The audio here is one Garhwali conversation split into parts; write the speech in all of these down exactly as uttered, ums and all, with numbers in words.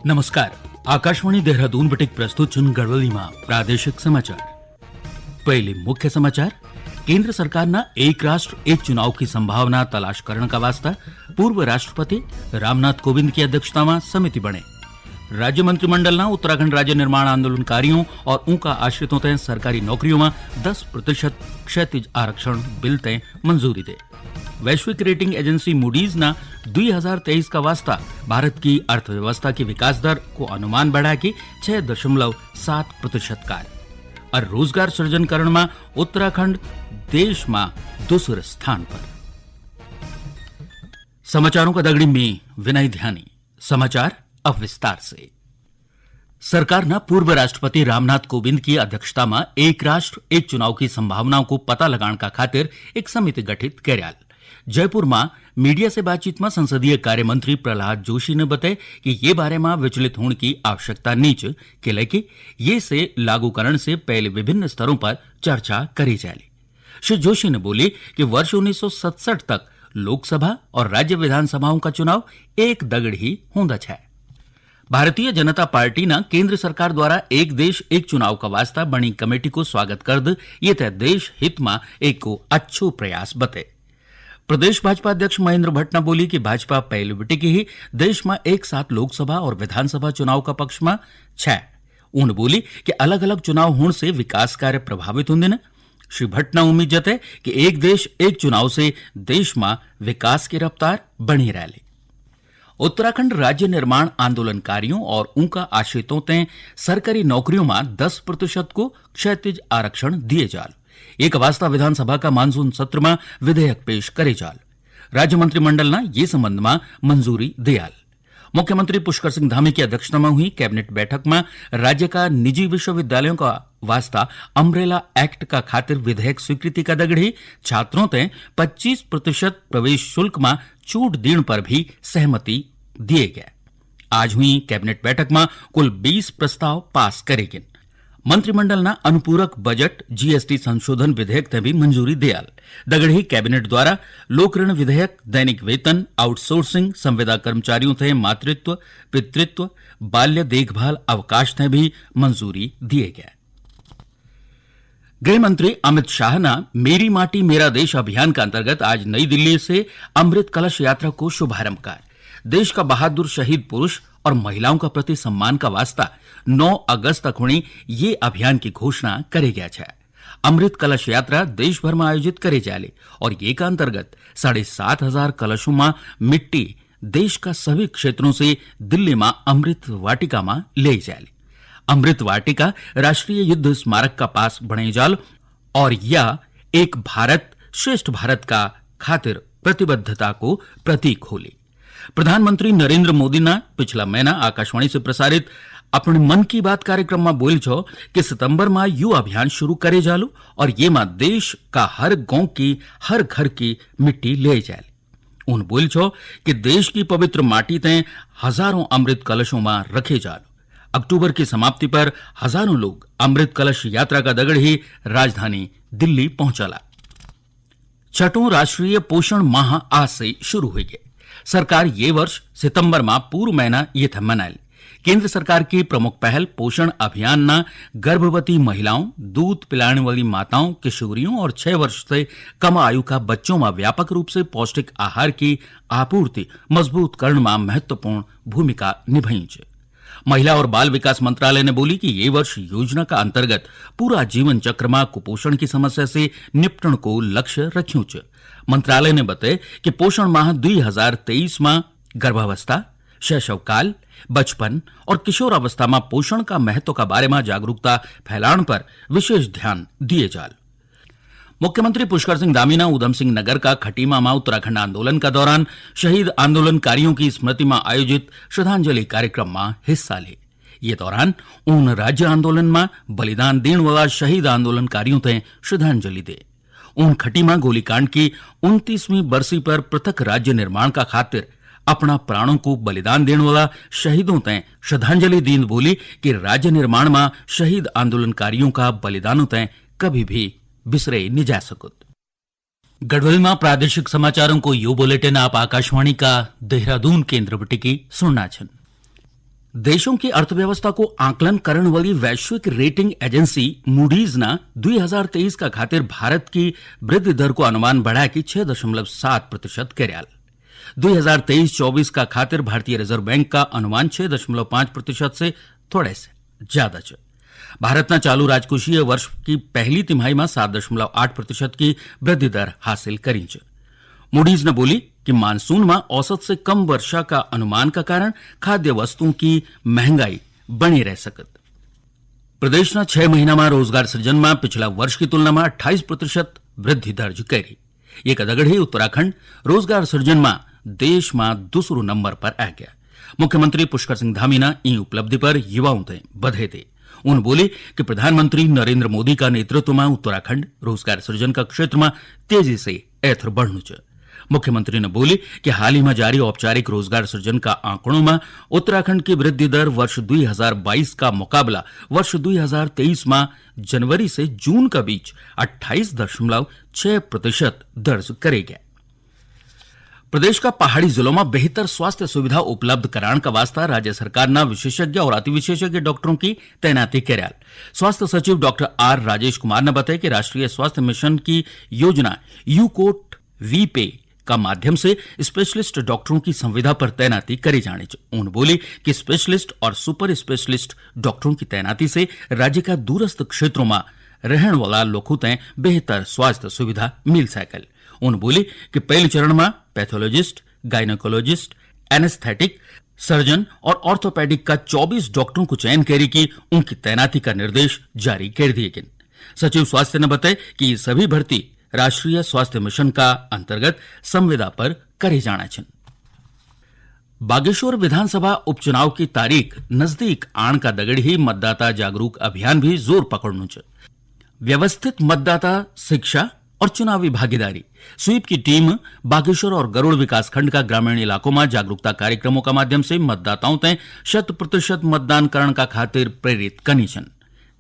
नमस्कार, आकाशवाणी देहरादून बटिक प्रस्तुत छन गढ़वाली मा प्रादेशिक समाचार। पहले मुख्य समाचार। केंद्र सरकार ना एक राष्ट्र एक चुनाव की संभावना तलाश करण का वास्ता पूर्व राष्ट्रपति रामनाथ कोविंद की अध्यक्षता मा समिति बने। राज्य मंत्रिमंडल ना उत्तराखंड राज्य निर्माण आंदोलनकारियों और उनका आश्रितों तय सरकारी नौकरियों मा दस प्रतिशत क्षैतिज आरक्षण बिल तय मंजूरी दे। वैश्विक रेटिंग एजेंसी मूडीज ना दुई हजार तेईस का वास्ता भारत की अर्थव्यवस्था की विकास दर को अनुमान बढ़ा के छह दशमलव सात प्रतिशत कर और रोजगार सृजन करण मा उत्तराखंड देश मा दूसरे स्थान पर। समाचारों का दगड़ी में विनय ध्यानी। समाचार अब विस्तार से। सरकार ना पूर्व राष्ट्रपति रामनाथ कोविंद की अध्यक्षता में एक राष्ट्र एक चुनाव की संभावनाओं को पता लगाने का खातिर एक समिति गठित करयाल। जयपुर में मीडिया से बातचीत में संसदीय कार्य मंत्री प्रहलाद जोशी ने बताया कि ये बारे में विचलित होने की आवश्यकता नहीं च, के लेके ये से लागूकरण से पहले विभिन्न स्तरों पर चर्चा करी जाली। श्री जोशी ने बोली कि वर्ष उन्नीस सौ सड़सठ तक लोकसभा और राज्य विधानसभाओं का चुनाव एक दगड़ ही होंदा छै। भारतीय जनता पार्टी ना केंद्र सरकार द्वारा एक देश एक चुनाव का वास्ता बनी कमेटी को स्वागत करद ये तय देश हित मा एक को अच्छो प्रयास बते। प्रदेश भाजपा अध्यक्ष महेंद्र भट्ट ना बोली कि भाजपा पहले बिटे की ही देश मा एक साथ लोकसभा और विधानसभा चुनाव का पक्ष मा छै। उन बोली कि अलग-अलग चुनाव होण से विकास कार्य प्रभावित होंदे न। श्री भट्ट ना उम्मीद जते कि एक देश एक चुनाव से देश मा विकास की रफ्तार बनी रहली। उत्तराखंड राज्य निर्माण आंदोलनकारियों और उनका आश्रितों ते सरकारी नौकरियों मा दस प्रतिशत को क्षैतिज आरक्षण दिए जाल। एक वास्ता विधानसभा का मानसून सत्र मा विधेयक पेश करे जाल। राज्य मंत्रिमंडल ना ये संबंध मा मंजूरी दियाल। मुख्यमंत्री पुष्कर सिंह धामी की अध्यक्षता में हुई कैबिनेट बैठक में राज्य का निजी विश्वविद्यालयों का वास्ता अम्ब्रेला एक्ट का खातिर विधेयक स्वीकृति का दगड़ी छात्रों ते पच्चीस प्रतिशत प्रवेश शुल्क में छूट देण पर भी सहमति दिए गए। आज हुई कैबिनेट बैठक में कुल बीस प्रस्ताव पास करे गए। मंत्रिमंडल ना अनुपूरक बजट जीएसटी संशोधन विधेयक ते भी मंजूरी दियाल। दगड़ी कैबिनेट द्वारा लोक ऋण विधेयक, दैनिक वेतन, आउटसोर्सिंग, संविदा कर्मचारियों थे मातृत्व, पितृत्व, बाल्य देखभाल अवकाश थे भी मंजूरी दिए गए। गृह मंत्री अमित शाह ना मेरी माटी मेरा देश अभियान का अंतर्गत आज नई दिल्ली से अमृत कलश यात्रा को शुभारंभ कर देश का बहादुर शहीद पुरुष और महिलाओं का प्रति सम्मान का वास्ता नौ अगस्त तक होनी ये अभियान की घोषणा करे गया है। अमृत कलश यात्रा देश भर में आयोजित करे जाले और ये का अंतर्गत साढ़े सात हजार कलशों में मिट्टी देश का सभी क्षेत्रों से दिल्ली में अमृत वाटिका में ले जाले। अमृत वाटिका राष्ट्रीय युद्ध स्मारक का पास बने जाल और या एक भारत श्रेष्ठ भारत का खातिर प्रतिबद्धता को प्रतीक होली। प्रधानमंत्री नरेंद्र मोदी ना पिछला महीना आकाशवाणी से प्रसारित अपने मन की बात कार्यक्रम में बोल छो कि सितंबर में यु अभियान शुरू करे जालू और ये में देश का हर गांव की, हर घर की मिट्टी ले जाए। उन बोल छो कि देश की पवित्र माटी ते हजारों अमृत कलशों में रखे जालू। अक्टूबर की समाप्ति पर हजारों लोग अमृत कलश यात्रा का दगड़ ही राजधानी दिल्ली पहुंचाला। छठों राष्ट्रीय पोषण माह आज से शुरू हुई है। सरकार ये वर्ष सितंबर माह पूरा महीना ये था मनाली। केंद्र सरकार की प्रमुख पहल पोषण अभियान ना गर्भवती महिलाओं, दूध पिलाने वाली माताओं, किशोरियों और छह वर्ष से कम आयु का बच्चों में व्यापक रूप से पौष्टिक आहार की आपूर्ति मजबूत करण में महत्वपूर्ण भूमिका निभाई है। महिला और बाल विकास मंत्रालय ने बोली कि ये वर्ष योजना का अंतर्गत पूरा जीवन चक्र में कुपोषण की समस्या से निपटण को लक्ष्य रख्यों च। मंत्रालय ने बताया कि पोषण माह दुई हजार तेईस में गर्भावस्था, शैशवकाल, बचपन और किशोरावस्था में पोषण का महत्व का बारे में जागरूकता फैलाण पर विशेष ध्यान दिए जाल। मुख्यमंत्री पुष्कर सिंह धामी ना उधम सिंह नगर का खटीमा में उत्तराखंड आंदोलन का दौरान शहीद आंदोलनकारियों की स्मृति में आयोजित श्रद्धांजलि कार्यक्रम में हिस्सा ले। ये दौरान उन राज्य आंदोलन में बलिदान देने वाला शहीद आंदोलनकारियों ते श्रद्धांजलि दे। उन खटीमा गोलीकांड की उनतीसवीं बरसी पर पृथक राज्य निर्माण का खातिर अपना प्राणों को बलिदान देने वाला शहीदों ते श्रद्धांजलि दींद बोली कि राज्य निर्माण में शहीद आंदोलनकारियों का बलिदानों ते कभी भी बिसरे नहीं जा सकत। गढ़वाल में प्रादेशिक समाचारों को यो बुलेटिन आप आकाशवाणी का देहरादून केंद्र बटिकी सुनना छन। देशों की अर्थव्यवस्था को आकलन करण वाली वैश्विक रेटिंग एजेंसी Moody's ना दुई हजार तेईस का खातिर भारत की वृद्धि दर को अनुमान बढ़ाया कि छह दशमलव सात प्रतिशत करियाल। दुई हजार तेईस चौबीस का खातिर भारतीय रिजर्व बैंक का अनुमान छह दशमलव पाँच प्रतिशत से थोड़े से ज्यादा च। भारत ना चालू राजकोषीय वर्ष की पहली तिमाही में सात दशमलव आठ प्रतिशत की वृद्धि दर हासिल करी च। Moody's ने बोली कि मानसून में औसत से कम वर्षा का अनुमान का कारण खाद्य वस्तुओं की महंगाई बनी रह सकत। प्रदेश ना छह महीना में रोजगार सृजन में पिछला वर्ष की तुलना में अट्ठाईस प्रतिशत वृद्धि दर्ज करी। ये का दगड़ ही उत्तराखंड रोजगार सृजन में देश में दूसरो नंबर पर आ गया। मुख्यमंत्री पुष्कर सिंह धामी ना ई उपलब्धि पर युवाओं ते बधाई दे। उन बोले कि प्रधानमंत्री नरेंद्र मोदी का नेतृत्व में उत्तराखंड रोजगार सृजन का क्षेत्र में तेजी से एथर बढ़नु च। मुख्यमंत्री ने बोली कि हाल ही में जारी औपचारिक रोजगार सृजन का आंकड़ों में उत्तराखंड की वृद्धि दर वर्ष दुई हजार बाईस का मुकाबला वर्ष दुई हजार तेईस में जनवरी से जून का बीच अट्ठाईस दशमलव छह प्रतिशत दर्ज करे गया। प्रदेश का पहाड़ी जिलों में बेहतर स्वास्थ्य सुविधा उपलब्ध कराने का वास्ता राज्य सरकार ना विशेषज्ञ और अति विशेषज्ञ डॉक्टरों की तैनाती करियाल। स्वास्थ्य सचिव डॉक्टर आर राजेश कुमार ने बताया कि राष्ट्रीय स्वास्थ्य मिशन की योजना यूकोट वीपे का माध्यम से स्पेशलिस्ट डॉक्टरों की संविदा पर तैनाती करी जानी चाहिए। उन्होंने बोली कि स्पेशलिस्ट और सुपर स्पेशलिस्ट डॉक्टरों की तैनाती से राज्य का दूरस्थ क्षेत्रों में रहने वाला लोगों तय बेहतर स्वास्थ्य सुविधा मिल सकल। उन्होंने बोली कि पहले चरण में पैथोलॉजिस्ट, गायनोकोलॉजिस्ट, एनेस्थेटिक सर्जन और ऑर्थोपेडिक का चौबीस डॉक्टरों को चयन करी कि उनकी तैनाती का निर्देश जारी कर दिए गए। सचिव स्वास्थ्य ने बताया कि ये सभी भर्ती राष्ट्रीय स्वास्थ्य मिशन का अंतर्गत संविदा पर करे जाना छिन। बागेश्वर विधानसभा उपचुनाव की तारीख नजदीक आण का दगड़ ही मतदाता जागरूक अभियान भी जोर पकड़नु च। व्यवस्थित मतदाता शिक्षा और चुनावी भागीदारी स्वीप की टीम बागेश्वर और गरुड़ विकासखंड का ग्रामीण इलाकों में जागरूकता कार्यक्रमों का माध्यम से मतदाताओं तय शत प्रतिशत मतदान करण का खातिर प्रेरित कनी छन।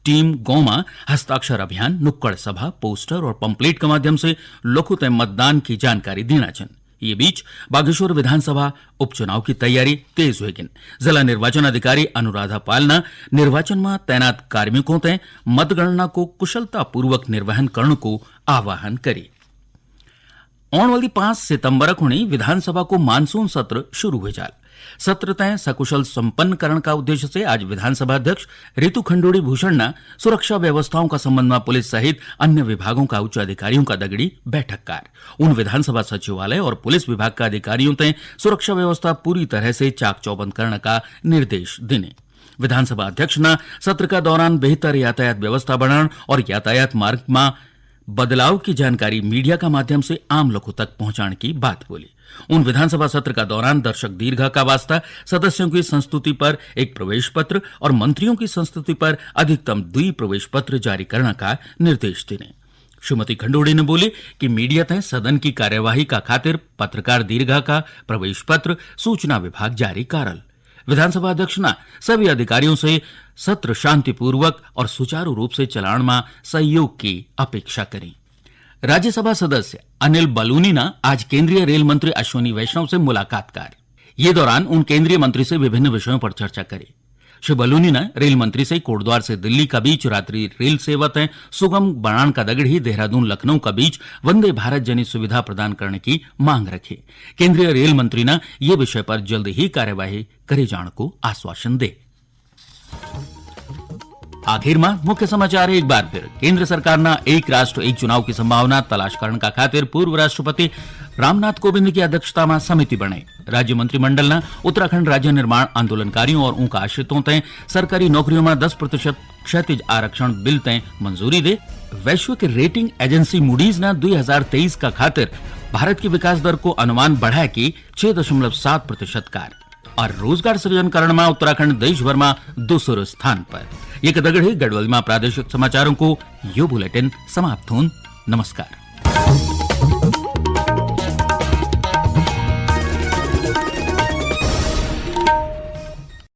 टीम गांव में हस्ताक्षर अभियान, नुक्कड़ सभा, पोस्टर और पंपलेट के माध्यम से लोगों तय मतदान की जानकारी देना छन। ये बीच बागेश्वर विधानसभा उपचुनाव की तैयारी तेज हुई गिन। जिला निर्वाचन अधिकारी अनुराधा पाल ने निर्वाचन में तैनात कार्मिकों तय मतगणना को कुशलतापूर्वक निर्वहन करण को आह्वान करी। आने वाली पाँच सितंबर खुणी विधानसभा को मानसून सत्र शुरू हुई जाल। सत्र तय सकुशल संपन्न करण का उद्देश्य से आज विधानसभा अध्यक्ष रितु खंडूड़ी भूषण ने सुरक्षा व्यवस्थाओं का संबंध में पुलिस सहित अन्य विभागों का उच्च अधिकारियों का दगड़ी बैठक कार। उन विधानसभा सचिवालय और पुलिस विभाग का अधिकारियों तय सुरक्षा व्यवस्था पूरी तरह से चाक चौबंद करण का निर्देश देने। विधानसभा अध्यक्ष ने सत्र का दौरान बेहतर यातायात व्यवस्था बनाने और यातायात मार्ग में बदलाव की जानकारी मीडिया का माध्यम से आम लोगों तक पहुंचाने की बात बोली। उन विधानसभा सत्र का दौरान दर्शक दीर्घा का वास्ता सदस्यों की संस्तुति पर एक प्रवेश पत्र और मंत्रियों की संस्तुति पर अधिकतम दुई प्रवेश पत्र जारी करने का निर्देश देने। श्रीमती खंडूड़ी ने बोली कि मीडिया तय सदन की कार्यवाही का खातिर पत्रकार दीर्घा का प्रवेश पत्र सूचना विभाग जारी कारल। विधानसभा अध्यक्ष ने सभी अधिकारियों से सत्र शांतिपूर्वक और सुचारू रूप से चलाण में सहयोग की अपेक्षा करी। राज्यसभा सदस्य अनिल बलूनी ने आज केंद्रीय रेल मंत्री अश्विनी वैष्णव से मुलाकात कर। ये दौरान उन केंद्रीय मंत्री से विभिन्न विषयों पर चर्चा करी। श्री बलूनी ने रेल मंत्री से कोटद्वार से दिल्ली का बीच रात्रि रेल सेवा तय सुगम बनाण का दगड़ ही देहरादून लखनऊ का बीच वंदे भारत जनी सुविधा प्रदान करने की मांग रखी। केंद्रीय रेल मंत्री ने ये विषय पर जल्द ही कार्यवाही करे जाण को आश्वासन दे। आखिर में मुख्य समाचार एक बार फिर। केंद्र सरकार ना एक राष्ट्र एक चुनाव की संभावना तलाश करण का खातिर पूर्व राष्ट्रपति रामनाथ कोविंद की अध्यक्षता में समिति बने। राज्य मंत्रिमंडल ने उत्तराखंड राज्य निर्माण आंदोलनकारियों और उनका आश्रितों तय सरकारी नौकरियों में दस प्रतिशत क्षैतिज आरक्षण बिल तय मंजूरी दे। वैश्विक रेटिंग एजेंसी Moody's ने दुई हजार तेईस का खातिर भारत की विकास दर को अनुमान बढ़ाया कि छह दशमलव सात प्रतिशत कार। और रोजगार सृजन करण में उत्तराखंड देश भर में दूसरे स्थान पर। ये कदगढ़ ही गढ़वाल में प्रादेशिक समाचारों को यो बुलेटिन समाप्त होन। नमस्कार।